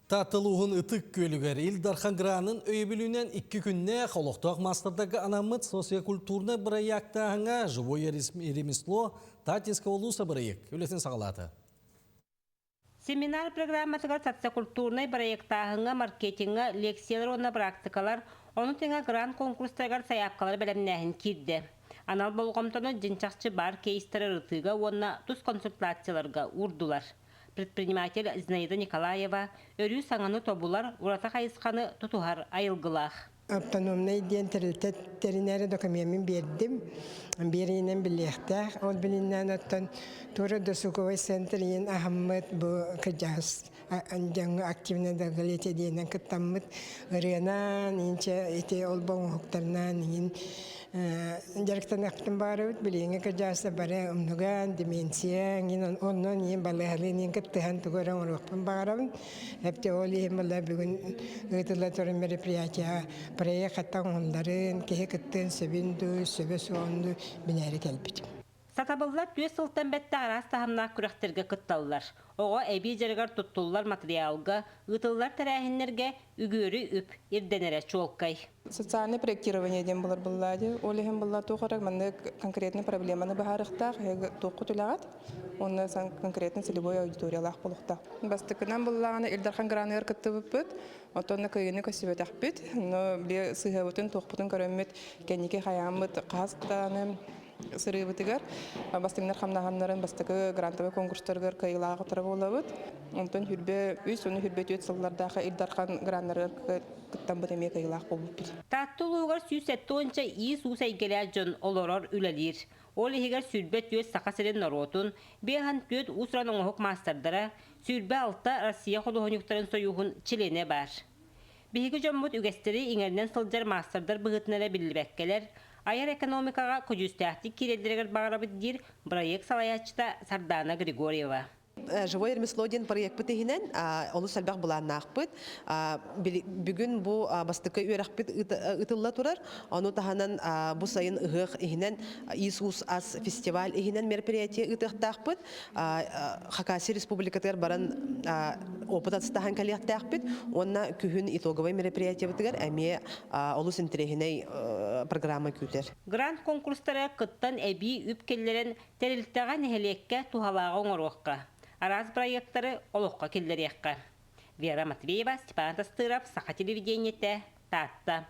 Таатта улууһун Ытык Күөлүгэр Ил Дархан гранын өйөбүлүнэн икки күннээх олохтоох маастардарга анаммыт социокультурнай бырайыактааһыҥҥа «Живое ремесло» Татинского улууса бырайыак үлэтин саҕалаата. Семинар программатыгар социокультурнай бырайыактааһыҥҥа, маркетиҥҥа лекциялар уонна практикалар, ону тэҥэ грант конкурстарыгар сайаапкалары бэлэмнээһин киирдэ. Анал болҕомтону дьиҥ-чахчы баар кейстары ырытыыга уонна тус консультацияларга уурдулар. Предприниматель Зинаида Николаева өрүү саҥаны тобулар, ураты хайысханы тутуһар айылгылаах. Автономнай диэн тэрилтэ тэринээри докумеммын биэрдим. Биэриинэн билиэхтээх. Ол билиннээн оттон туора досуговай центр иин аһаммыт бу кырдьаҕас дьоҥҥо активно долголетие диэнэн кыттаммыт ырыанан инчэ ити ол оҥоһуктарынан иин дьарыктаныахпытын баҕарабыт. Билиҥҥи кырдьаҕастар бары умнуган, деменция, иҥин оннун иин балыыһалыын иин кыттыһан тугу эрэ оҥоруохпун баҕарабын. Эптэ ол иһин була бүгүн ыытылла турар мероприятияҕа проект хатта оҥоһулларын, киһи кыттыан сөбүн дуу, сөбө суоҕун дуу билээри кэлбитим. Сатабыллар түөрт сылтан бэттэх араас таһымнаах күрэхтэргэ кытталлар. Оҕо эбии дьарыгар туттуллар матырыйаалга, ыытыллар тэрээһиннэргэ үгүөрү үп ирдэнэрэ чуолкай. Социальное проектирование диэн булар буллаады. Ол иһин булла туох эрэ маннык конкретный проблеманы быһаарыахтаах, туоххут үлэҕит, уонна конкретно целевой аудиториялаах буолуохтаах. Бастакынан буллаҕына Ил Дархан граныгар кыттыбыппыт, оттон кыайыыны көрсүбэтэхпит. Но били сыһыабытын, туохпутун көрөммүт, кэнники хайааммыт хас даҕаны сырыыбытыгар бастыҥнар хамнаһаннарын бастакы грантовай конкурстарыгар кыайыылаах утары буолабыт. Онтон хүрбэ үс, уну хүрбэ түөрт сыллардаах Ил Дархан граннарыгар кыттаммыт эмиэ кыайыылаах буолбуппут. Таатта улууһугар 170 иис-уус эйгэлээх дьон олорор, үлэлиир. Ол иһигэр 24 Саха сирин норуотун, 54 уус-уран оҥоһук маастардара, 26 Россия худуоһунньуктарын сойууһун чилиэнэ баар. Биһиги дьоммут үгэстэри иҥэринэн сылдьар маастардар быһыытынан эрэ биллибэккэлэр, айар экономикаҕа көдьүүстээхтик киирэллэригэр баҕарабыт диир бырайыак салайааччыта Сардаана Григорьева. Живое ремесло диэн проекпыт иһинэн олус элбэх былааннаахпыт. Бүгүн бу бастакы үөрэхпит ытылла турар. Ону таһынан бу сайын ыһыах иһинэн Иисус ас фестиваль иһинэн мероприятие ыытыахтаахпыт. Хакасия республикатыгар баран опыт атастаһан кэлиэхтээхпит уонна күһүн итоговай мероприятиебытыгар эмиэ олус интэриэһинэй программа күүтэр. Грант конкурстара кыттан эбии үп киллэрэн тэрилтэҕэ, нэһилиэккэ туһалааҕы оҥоруохха, араас бырайыактары олоххо киллэриэххэ. Вера Матвеева, Степан Тастыров, Саха телевидениетэ, Таатта.